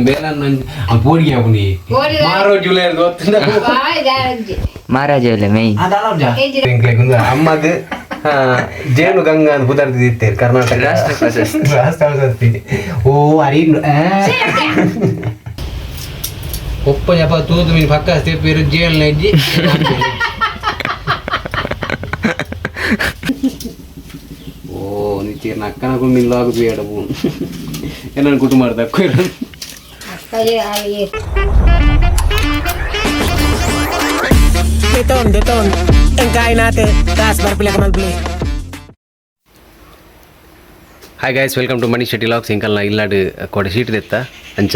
ಬೇಲನ್ ಪೋಡಿಗೆ ಆಪುನಿ ಮಾರೋ ಜುಲೈ ಗೊತ್ತಿಲ್ಲ. ಮಹಾರಾಜ ಇಲ್ಲ ಮೈ. ಅಮ್ಮಗ್ ಜೇನು ಗಂಗಾ ಅಂತ ಪುದರ್ದಿತ್ತೇರು ಕರ್ನಾಟಕ ರಾಷ್ಟ್ರ ಪ್ರಶಸ್ತಿ. ರಾಷ್ಟ್ರ ಪ್ರಶಸ್ತಿ. ಓ ಅರಿ ಒಪ್ಪ ಜಪ ತೂತು ಮೀನು ಪಕ್ಕ ಪೇರು ಜೇಲ್ ನಜ್ಜಿ. ಓ ನಿಚ್ಚೇರ್ನ ಅಕ್ಕನ ಮೀನು ಆಗುದು ಬೇಡ. ಬೂ ಏನನ್ನು ಕುಟುಂಬ ತಕ್ಕ. Deton, deton. Ang kain natin. Taas, barpila ka malbili. Hi guys, welcome to Mani Shetty vlogs. ಎಂಕಲ್ನ ಇಲ್ಲಾಡು ಕೋಡೆ ಶೀಟ್ ದೆತ್ತ ಅಂಚ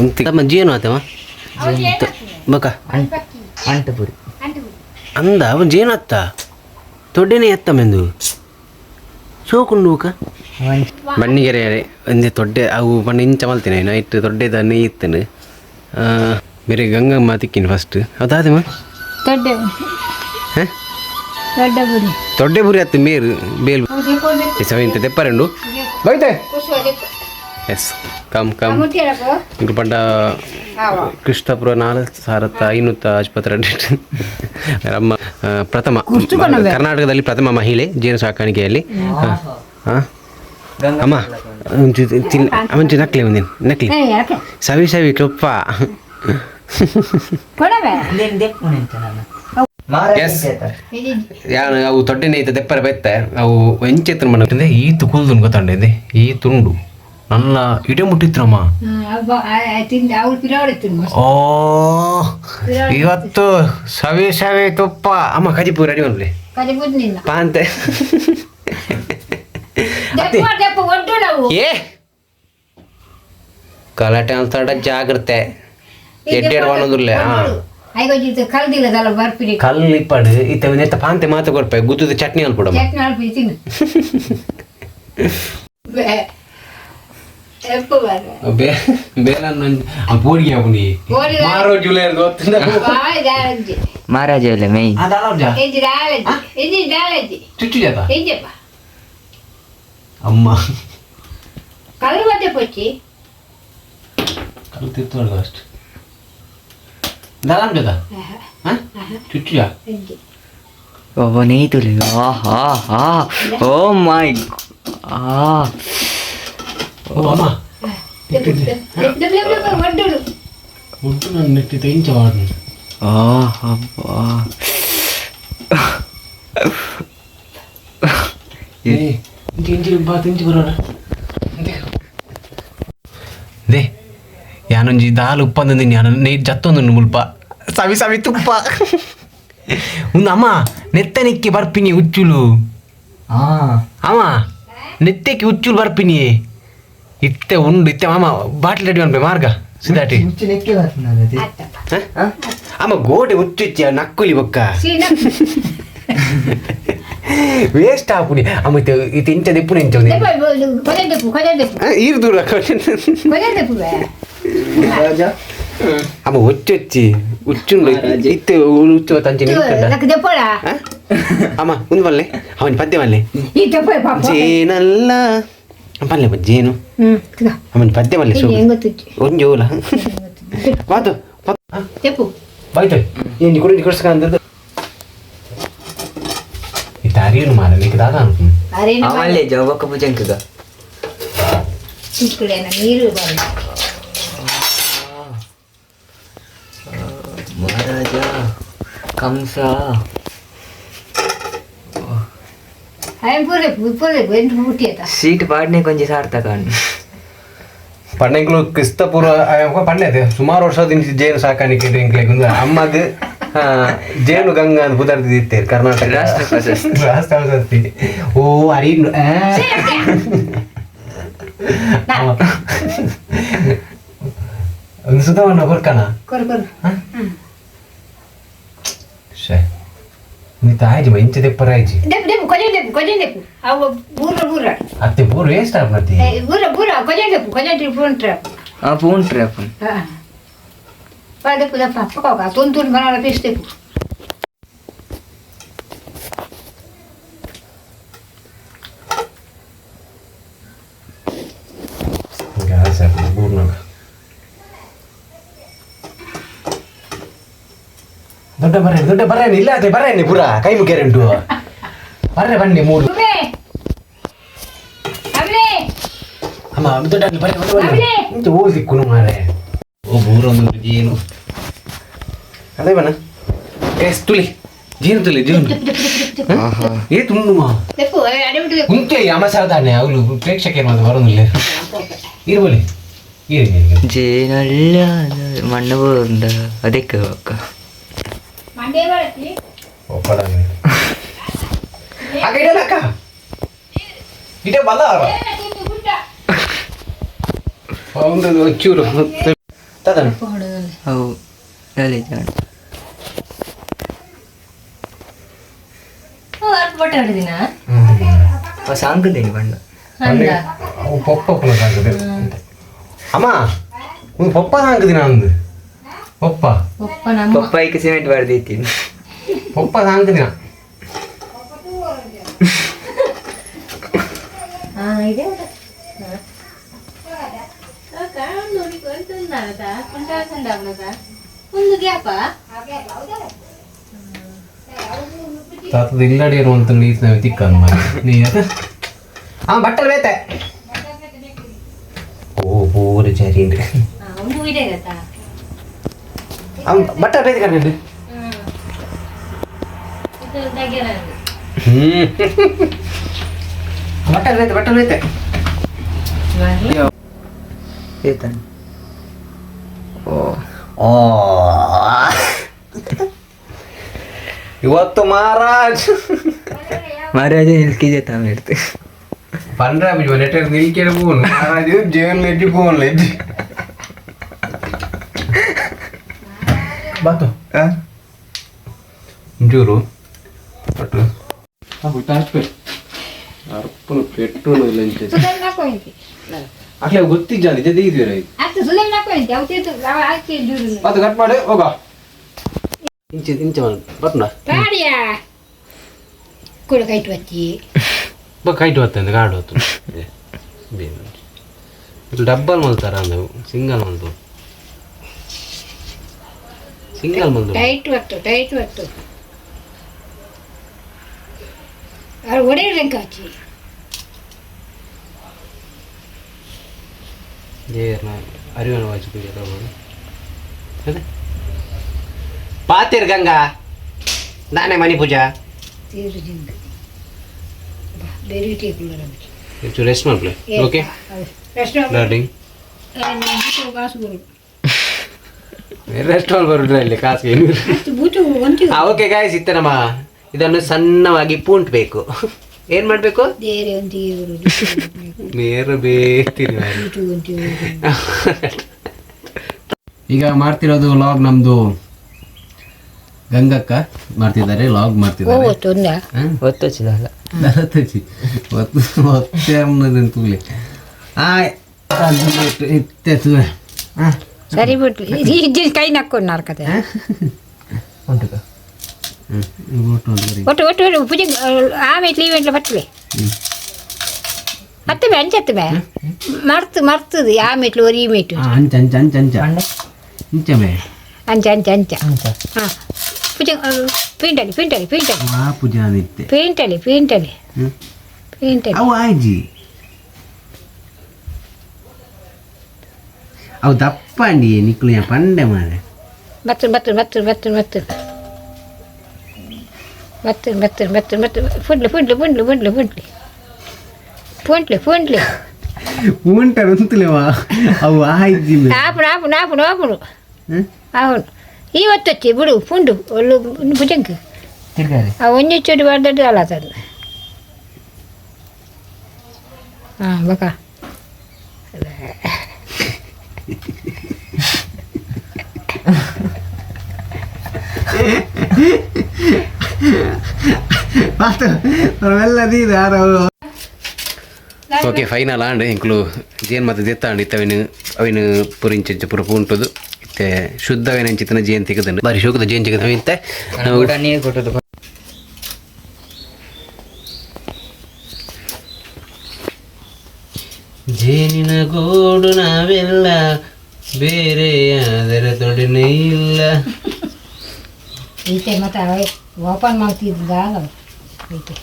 ಉಂತಿ ತಮ್ಮ ಜೇನು ಆತಮ್ಮ ಬಕ. ಅಂಟಪುರಿ. ಅಂದ ಅವನ್ ಜೇನು ಅತ್ತ ತೊಡ್ಡೆನೇ ಎತ್ತ ಮೆಂದು ಸೋಕುಂಡು ಬಕ ಬಣ್ಣಿಗೆರೆ ಒಂಜಿ ತೊಡ್ಡೆ ಅವು ಪಂಡ ಇಂಚ ಮಲ್ತಿನ ನೈಟ್ ತೊಡ್ಡೆದ ನೆಯ್ಯಿತ್ತನು ಬೇರೆ ಗಂಗಮ್ಮ ತಿಕ್ಕಿನ ಫಸ್ಟ್ ಅದಾದಮ್ಮ. ದೊಡ್ಡ ಹಾ? ದೊಡ್ಡ ಬುರಿ. ತೊಡ್ಡೆ ಬುರಿ ಅತ್ತು ಮೇರು ಬೇಲ್ ಸವಿಂತ ತೆಪ್ಪರೆಂಡು ಬೈತೆ. Yes, come come. ಇಂಕು ಪಂಡ ಕೃಷ್ಣಪುರ ನಾಲ್ ಸಾವಿರದ ಐನೂತ್ತ ಆಸ್ಪತ್ರೆ ಅಮ್ಮ ಪ್ರಥಮ ಕರ್ನಾಟಕದಲ್ಲಿ ಪ್ರಥಮ ಮಹಿಳೆ ಜೇನು ಸಾಕಾಣಿಕೆಯಲ್ಲಿ. ಆ, ಆ? ಅಮ್ಮ ಒಂಚೂರು ಒಂಚೂರು ನಕ್ಲಿ, ಒಂದಿನ ನಕ್ಲಿ. ಸವಿ ಸವಿ ತುಪ್ಪ. ಕೊಡವೆ. ಎಸ್, ಯಾನು ಅವು ತೊಡ್ಡೆನೆ ಐತೆ ದೆಪ್ಪರ ಬೆತ್ತೆ ಅವು ಎಂಚೆತ್ರ ಮನ ಈ ಕುಲ್ದು ಗೊತ್ತಂಡೆ ಈ ತುಂಡು ನನ್ನ ಇಡೆ ಮುಟ್ಟಿತ್ರಮ್ಮ. ಓ ಇವತ್ತು ಸವಿ ಸವಿ ತುಪ್ಪ. ಅಮ್ಮ, ಕಜಿಪು ರೆಡಿ ಮಾಡ್ಲಿ ಪಾಂತೆ. ಏ ಗಲಾಟೆ ಅಂತ ಜಾಗ್ರತೆ ಎಡ್ಡೆಡ್ ಒಣದುರ್ಲೆ. ಹಾ ಕಲ್ಲು ಇಪ್ಪಡು ಇತ್ತ ನೆತ್ತ ಪಾಂತೆ ಮಾತು ಕೊರ್ಪೆ ಗುದ್ದುದ ಚಟ್ನಿ ಅನ್ಪಡಮ್ಮ. ಚಟ್ನಿ ಅಲ್ಪ ತಿನ್ನು. ಬೇಲನ್ ಪೋಡಿಗೆ ಆಪುನಿ ಮಾರೋ ಜುಲೈ ಗೊತ್ತಿಲ್ಲ. ಮಹಾರಾಜ ಇಲ್ಲ ಮೈ. ಚುಚ್ಚು ಜಾತ ಅಮ್ಮ. ಕಲ್ಲು ಮತ್ತೆ ಪೊಚ್ಚಿ. ಕಲ್ಲು ತಿತ್ತು ಅಷ್ಟು ದಾಲಾಮ್ ಜಾತ ಚುಚ್ಚು ಜಾ. ಓ ನೆಯ್ತುಲಿ, ಆಹಾ ಹಾ, ಓ ಮೈ ಆ. ಓ ಅಮ್ಮ. ಒಟ್ಟು ನನ್ನ ನೆಟ್ಟಿತ್ತು ಇಂಚ ವಾಡ್ನು. ಆ ಅಬ್ಬಾ. ಏ ಇಂಚಿ ಇಂಚಿ ಬಾ ತಿಂಚಿ ಬರೋಣ they. ಯಾನೊಂಜಿ ದಾಲ್ ಉಪ್ಪಂದು ಯಾನ ನೇ ಜತ್ತೊಂದು ಮುಲ್ಪ ಸವಿ ಸವಿ ತುಪ್ಪ ಒಂದು. ಅಮ್ಮ, ನೆತ್ತನಿಕ್ಕೆ ಬರ್ಪಿನಿ ಉಚ್ಚುಲು. ಆ. ಅಮ್ಮ, ನೆತ್ತಕ್ಕೆ ಉಚ್ಚುಲು ಬರ್ಪಿನಿ ಇತ್ತೆ ಉಂಡು ಇತ್ತೆ. ಮಾಮ, ಬಾಟ್ಲಿ ರೆಡಿ ಅನ್ಬೆ ಮಾರ್ಗ ಸಿದಾಟಿ. ಉಚ್ಚು ನೆಕ್ಕೆ ಬರ್ತದೆ. ಅಮ್ಮ, ಗೋಡೆ ಉಚ್ಚುಚ್ಚಿ ನಕ್ಕುಲಿ ಬೊಕ್ಕ ವೇಸ್ಟ್ ಆಪುನಿ. ಅಮ್ಮ, ಇತ್ತೆ ಇತ್ತೆ ಇಂಚ ದೆಪ್ಪುನ ಇಂಚ ಒಂದು ಈರ್ ದೂರ. ಅಮ್ಮ, ಉಚ್ಚುಚ್ಚಿ ಉಚ್ಚುಂಡು ಇತ್ತೆ ಉಚ್ಚು ತಂಚಿ ನಿಲ್ಕಂಡ. ಅಮ್ಮ, ಒಂದು ಬಲ್ಲೆ ಅವನ ಪದ್ಯ ಬಲ್ಲೆ. ಜೇನಲ್ಲ ಪಲ್ಲೆ ಜೇನು. ಅವನ ಪದ್ಯ ಬಲ್ಲೆ. ಒಂಜಿ ಓಲ ವಾತು ಬಾಯ್ತು ಏನು ಕುಡಿ ಕುಡ್ಸ್ಕಂದದ್ದು ಇತ್ತ ಅರಿಯನು ಮಾರ నీకు దాదా అనుకుంది. ಅವಲ್ಲೇ ಜವಕ್ಕ ಪೂಜಂಕಗ. ನೀರು. ಮಹಾರಾಜ ಕಂಸ. ಸೀಟ್ ಪಾಡ್ನೆ ಕೊಂಚ ಸಾರ್ಥಕ. ಪಣ್ಣೆಂಕ್ಲು ಕ್ರಿಸ್ತಪೂರ್ವ ಪಣ್ಣೆ ಸುಮಾರು ವರ್ಷದಿಂದ ಜೇನು ಸಾಕಾಣಿಕೆ ಎಂಕ್ಲೆಗ್ ಅಮ್ಮಗ್ ಜೇನು ಗಂಗಾ ಅಂತ ಪುದರ್ದಿತ್ತೇರು ಕರ್ನಾಟಕ ರಾಷ್ಟ್ರ ಪ್ರಶಸ್ತಿ. ರಾಷ್ಟ್ರ ಪ್ರಶಸ್ತಿ. ಓ ಅರಿ ಒಂದು ಸುಧವನ್ನ ಕೊರ್ಕನ. ಕೊರು ಕೊರು. ಶೇ ನೀ ತಾಯಿಜಿ ಇಂಚ ದೆಪ್ಪರ ಆಯ್ಜಿ. ದೆಪ್ಪು ದೆಪ್ಪು ಕೊಜೆ ದೆಪ್ಪು ಕೊಜೆ ದೆಪ್ಪು ಅವು ಬೂರ ಬೂರ. ಅತ್ತೆ ಪೂರ ವೇಸ್ಟ್ ಆಗ್ಮತಿ. ಬೂರ ಬೂರ ಕೊಜೆ ದೆಪ್ಪು ಕೊಜೆ ಪೂಂಟ್ರ. ಆ ಪೂಂಟ್ರೆ ಅಪ್ಪನ್. ಹಾಂ ದೆಪ್ಪು ದಪ್ಪ ಪಕ್ಕ ತುಂಡು ತುಂಡು ಬನಾರ ಪೀಸ್ ದೆಪ್ಪು. ಮಗ ದೊಡ್ಡ ಬರ್ರೆ ದೊಡ್ಡ ಬರ್ರೆ ಇಲ್ಲ ಅದೇ ಬರ್ರೆ ಪೂರ ಕೈ ಮುಗಿಯರುಂಟು ಬರ್ರೆ ಬನ್ನಿ ಮೂರು ಅಮ್ಮ ದೊಡ್ಡ ಬರ್ರೆ ಬರ್ರೆ ಇಂಚ ಓಲ್ ದಿಕ್ಕುನು ಮಾರೆ ಓ ಬೂರೊಂದು ಏನು ಅದೇ ಬಣ್ಣ ಎಸ್ ತುಲಿ ಜೀನು ತುಲಿ ಜೀನು ಏ ತುಂಬ ಮುಂಚೆ ಅಮಸಾದಾನೆ ಅವಳು ಪ್ರೇಕ್ಷಕರು ಮಾತ್ರ ಬರೋದಿಲ್ಲ ಇರ್ಬೋಲಿ ಇರಿ ಜೇನಲ್ಲ ಮಣ್ಣು ಬೋಂದ ಅದಕ್ಕೆ ಅಕ್ಕ ಅಕ್ಕ ಇಡಲ್ಲ ಅಕ್ಕ ಇಡ ಬಲ್ಲ ಒಂದು ಚೂರು ತದನ ಅವು ಲಲಿತ ಸಾಂಗ್ ಬಣ್ಣ ಅವು ಪೊಪ್ಪ ಪುನಃ ಅಮ್ಮ ಒಂದು ಪೊಪ್ಪ ಸಾಂಕದಿ ನಾನು ಪೊಪ್ಪ ಪಪ್ಪಾಯಿಗೆ ಸಿಮೆಂಟ್ ಬಾರ್ದೈತಿ ಪೊಪ್ಪ ಸಾಂಕದಿನ ತಾತದ ಇಲ್ಲಡಿ ಇರುವಂತ ನೀರು ನಾವು ತಿಕ್ಕ ನೀ ಆ ಬಟ್ಟಲ್ ಬೇತೆ ಓ ಪೂರ ಜರಿ ಬಟ್ಟಲ್ ಬೇತೆ ಕಣ್ಣು ಬಟ್ಟಲ್ ಬೇತೆ ಬಟ್ಟಲ್ ಬೇತೆ ಏತಾನೆ ಓ ಓ ಇವತ್ತು ಮಹಾರಾಜ್ ಮಹಾರಾಜ ಎಲ್ ಕೆ G ಇಡ್ತೆ ಪಂಡ್ರ ನೆಟ್ ನಿಲ್ಕೇಳಿ phone Maharaj jail ಲೆಜ್ಜಿ phone ಲೆಜ್ಜಿ ಬಾತು ಒಂಚೂರು ಪಟ್ಟು ಅರ್ಪಣ ಪೆಟ್ರೋಲ್ ಇಲ್ಲ ಅಕ್ಲೆ ಗೊತ್ತಿಜ್ಜಾನ ಇದೆ ಇದೀರ ಅದು ಕಟ್ ಮಾಡಿ ಹೋಗ ಇಂಚೆ ಇಂಚೆ ಬರ್ತುಂಡ ಕೂಡ ಕೈಟ್ ಬತ್ತಿ ಬ ಕೈಟ್ ಬರ್ತದೆ ಗಾಡು ಹೊತ್ತು ಇದು ಡಬ್ಬಲ್ ಮಲ್ತಾರ ಅಂದವು ಸಿಂಗಲ್ ಮಲ್ತು ಸಿಂಗಲ್ ಮಲ್ತು ಟೈಟ್ ಬತ್ತು ಟೈಟ್ ಬತ್ತು ಅದು ಒಡೆಯರಂಕ ಹಚ್ಚಿ ಜೇರ್ನ ಅರಿವನ ವಾಚ್ ಪೂಜೆ ಅದೇ ಪಾತಿರ್ ಗಂಗಾ ನಾನೇ ಮಣಿ ಪೂಜಾ ತೀರು ಜಿಂಗ್ ಬೇರೆ ಟೇಕುಲ್ಲ ನಮಗೆ ಹೆಚ್ಚು ರೆಸ್ಟ್ ಮಾಡ್ಲಿ okay rest darling ಕಾಸು ಬರು ರೆಸ್ಟ್ ಮಾಡಿ ಬರುಡ್ರೆ ಇಲ್ಲಿ ಕಾಸು ಏನು ಅಷ್ಟು ಬೂಟು ಒಂಚೂರು ಓಕೆ ಗಾಯ್ಸ್ ಇತ್ತೆ ನಮ್ಮ ಇದನ್ನು ಸಣ್ಣವಾಗಿ ಪೂಂಟ್ಬೇಕು ಏನು ಮಾಡಬೇಕು ಬೇರೆ ಒಂಚೂರು ನೇರ ಬೇಯ್ತೀನಿ ಬೂಟು ಒಂಚೂರು ಈಗ ಮಾಡ್ತಿರೋದು ಲಾಗ್ ನಮ್ದು ಗಂಗಕ್ಕ ಮಾಡ್ತಿದ್ದಾರೆ ಲಾಗ್ ಮಾಡ್ತಿದ್ದಾರೆ ಓ ತೊಂದ ಒತ್ತೊಚ್ಚಿದಲ್ಲ ನಲವತ್ತಚ್ಚಿ ಒತ್ತು ಒತ್ತೆ ಅನ್ನೋದನ್ನು ತೂಲೆ ಹಾಂ ಸರಿ ಬಿಟ್ಟು ಇದು ಕೈ ನಕ್ಕೊಂಡು ನಾರ್ಕತೆ ಉಂಟು ಒಟ್ಟು ಒಟ್ಟು ಒಟ್ಟು ಪೂಜೆ ಆಮೇಲೆ ಈವೆಂಟ್ಲ ಬರ್ತದೆ ಹತ್ತು ಬೇ ಅಂಚತ್ತು ಬೇ ಮರ್ತು ಮರ್ತದೆ ಆ ಮೆಟ್ಲು ஒரு ಈ ಮೆಟ್ಲು ಅಂಚ ಅಂಚ ಅಂಚ ಅಂಚ ಇಂಚ ಬೇ ಅಂಚ ಅಂಚ ಅಂಚ ಹಾಂ ಪೂಜೆ ಪಿಂಟಲಿ ಪಿಂಟಲಿ ಪಿಂಟಲಿ ಆ ಪೂಜಾ ನಿತ್ತೆ ಪಿಂಟಲಿ ಪಿಂಟಲಿ ಪಿಂಟಲಿ ಅವು ಆಯ್ಜಿ ಅವು ದಪ್ಪ ಅಂಡಿ ನಿಕ್ಲು ಪಂಡೆ ಮಾರೆ ಬತ್ತು ಬತ್ತು ಬತ್ತು ಬತ್ತು ಬತ್ತು ಬತ್ತು ಬತ್ತು ಬತ್ತು ಬತ್ತು ಫುಡ್ಲು ಫುಡ್ಲು ಫುಡ್ಲು ಫುಡ್ಲು ಫುಡ್ಲಿ ಪುಂಟ್ಲಿ ಪುಂಟ್ಲಿ ಉಂಟು ಅಂತಲೇವಾ ಅವು ಆಯ್ಜಿ ಆಪುಡು ಆಪುಡು ಆಪುಡು ಆಪುಡು అవును ಈ ಒತ್ತೊಚ್ಚಿ ಬಿಡು ಪುಂಡು ಒಳ್ಳು ಭುಜಂಕ್ ತಿರ್ಗಾರೆ ಆ ಒಂಜಿ ಚೂರು ಬರ್ದಡ್ಡು ಅಲ್ಲ ಹಾಂ ಬಕ ಓಕೆ ಫೈನಲ್ ಆಂಡ್ ಎಂಕ್ಲು ಜೇನ್ ಮತ್ತೆ ದೆತ್ತಾಂಡ್ ಇತ್ತ ಅವಿನ ಅವಿನ ಪುರಿಂಚ ಪುರ ಪೂಂಟುದು ಇತ್ತೆ ಶುದ್ಧವೇನ ಅಂಚಿತನ ಜೇನ್ ತಿಕ್ಕದಂಡು ಬಾರಿ ಶೋಕದ ಜೇನ್ ಚಿಕ್ಕದ ಅವಿಂತೆ ನಾವು ಊಟ ನೀರು ಕೊಟ್ಟದ್ದು ಜೇನಿನ ಗೂಡು ನಾವೆಲ್ಲ, ಬೇರೆ ಅದರ ತೊಡನೆ ಇಲ್ಲ. ಈತೆ ಮತ್ತೆ ಓಪನ್ ಮಾಡ್ತಿದ್ದ ಈತೆ.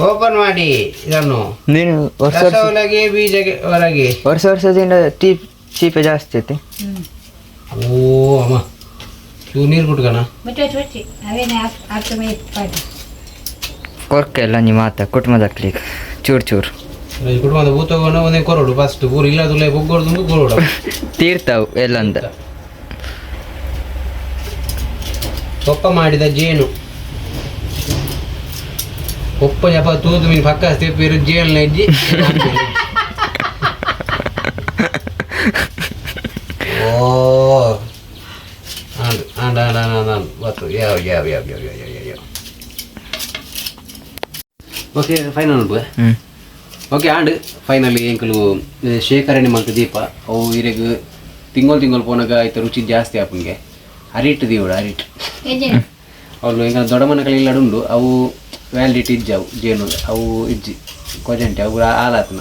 ಓಪನ್ ಮಾಡಿ ಇದನ್ನು. ನೀನು ವರ್ಷ ರಸ ವರ್ಷ ಒಳಗೆ, ಬೀಜಕ್ಕೆ ಹೊರಗೆ. ವರ್ಷ ವರ್ಷದಿಂದ ಟೀ ಚೀಪೆ ಜಾಸ್ತಿ ಐತಿ. ಓ ಅಮ್ಮ, ಇವು ನೀರು ಕುಟ್ಕಣ. ಮುಚ್ಚಿ ಮುಚ್ಚಿ, ಅವೇನೆ ಆತು ಮೈ ಪಾಟಿ. ಕೊರ್ಕೆ ಎಲ್ಲ ನಿಮ್ಮ ಮಾತ ಕುಟುಂಬದಕ್ಲಿಗೆ ಚೂರು ಚೂರು. ಕುಟುಂಬದ ಭೂತ ತಗೊಂಡು ಒಂದೇ ಕೊರೋಡು ಫಸ್ಟ್ ಪೂರ ಇಲ್ಲ ತುಲೆ ಬೊಗ್ಗೊಡ್ದು ಕೊರೋಡು. ತೀರ್ತಾವು ಎಲ್ಲ ಅಂದ. ಕೊಪ್ಪ ಮಾಡಿದ ಜೇನು ಕೊಪ್ಪ ಜಪ ತೂತು ಮೀನು ಪಕ್ಕ ತೆಪ್ಪಿರು ಜೇನು ಹೆಜ್ಜಿ. ಓ ಆಂಡ್ and and and and ಬತ್ತು. ಯಾವ ಯಾವ ಯಾವ ಯಾವ ಯಾವ ಯಾವ ಯಾವ. ಓಕೆ, ಫೈನಲ್ ಅನ್ಬ. ಹ್ಞೂ. ಓಕೆ, ಆಂಡ್ ಫೈನಲಿ ಎಂಕಲು ಶೇಖರಣೆ ಮಲ್ತ ದೀಪ ಅವು ಇರೆಗ್ ತಿಂಗಳು ತಿಂಗಳು ಪೋನಾಗ ಆಯ್ತು ರುಚಿ ಜಾಸ್ತಿ ಆಪುಂಗೆ. ಅರಿಟ್ಟು ದೀವಡ ಅರಿಟ್ಟು. ಅವಳು ಎಂಕಲ ದೊಡ್ಡ ಮನಕಲ್ ಇಲ್ಲಡುಂಡು ಉಂಡು. ಅವು ವ್ಯಾಲಿಡಿಟಿ ಇಜ್ಜಿ, ಅವು ಜೇನು ಅವು ಇಜ್ಜಿ ಕೊಜಂಟೆ ಅವು ಆಲಾತನ.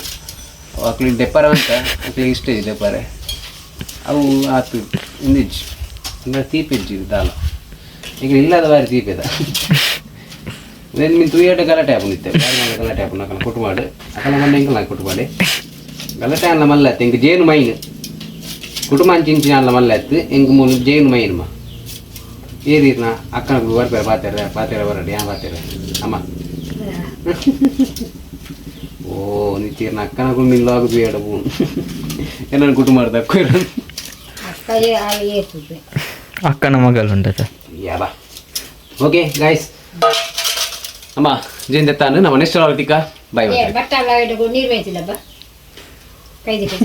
ಅವು ಅಕ್ಲಿ ದೆಪ್ಪರ ಅಂತ ಅಕ್ಲಿ ಇಷ್ಟ ಇಜ್ಜಿ ದೆಪ್ಪರೆ. ಅವು ಆತು ಇಂದಿಜ್ಜಿ ಅಂದ್ರೆ ತೀಪಿಜ್ಜಿ ದಾಲ. ಈಗ ಇಲ್ಲದ ಬಾರಿ ತೀಪಿದ నేను మీ ತೂಯಟ ಗಲಾಟೆ ಆಪುಂದಿತ್ತೆ, ಬಾರಿ ಮಲ್ಲ ಗಲಾಟೆ ಆಪುಂಡು. ಅಕಲ ಕೊಟ್ಟು ಮಾಡು, ಅಕಲ ಮಂಡೆ ಎಂಕಲ ಕೊಟ್ಟು ಮಾಡಿ ಗಲಾಟೆ ಅಲ್ಲ ಮಲ್ಲ ಅತ್ತೆ. ಎಂಕ್ ಜೇನು ಮೈನ್ ಕುಟುಂಬ ಅಂಚಿಂಚಿನ ಅಲ್ಲ ಮಲ್ಲ ಅತ್ತು. ಎಂಕ್ ಮೂಲು ಜೇನು ಮೈನ್ ಮಾ ಏರಿರ್ನ ಅಕ್ಕನ ಬರ್ಪೇರ ಪಾತೆರ ಪಾತೆರ ಬರಡಿ ಯಾ ಪಾತೆರ ಅಮ್ಮ. ಓ ನಿತ್ತೀರ್ನ ಅಕ್ಕನ ನಿಲ್ಲು ಆಗು ಬೇಡ ಬೂ ಏನನ್ನು ಕುಟುಂಬ ತಕ್ಕ. ಅಕ್ಕಗೆ ಏರ್ತದೆ. ಅಕ್ಕನ ಮಗಳು ಉಂಟದ. ಯಾಬಾ. ಓಕೆ ಗಾಯ್ಸ್, ಅಮ್ಮ ಜೇನ್ ದತ್ತಾನು ನಮ್ಮ ನೆಕ್ಸ್ಟ್ ತಿಕ್ಕ ಬಾಯ್. ಬಟ್ಟ ನೀರು ಬೇಯ್ತಿಲ್ಲಬ್ಬ ಕೈದಿಕ್ಕೆ.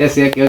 S, okay.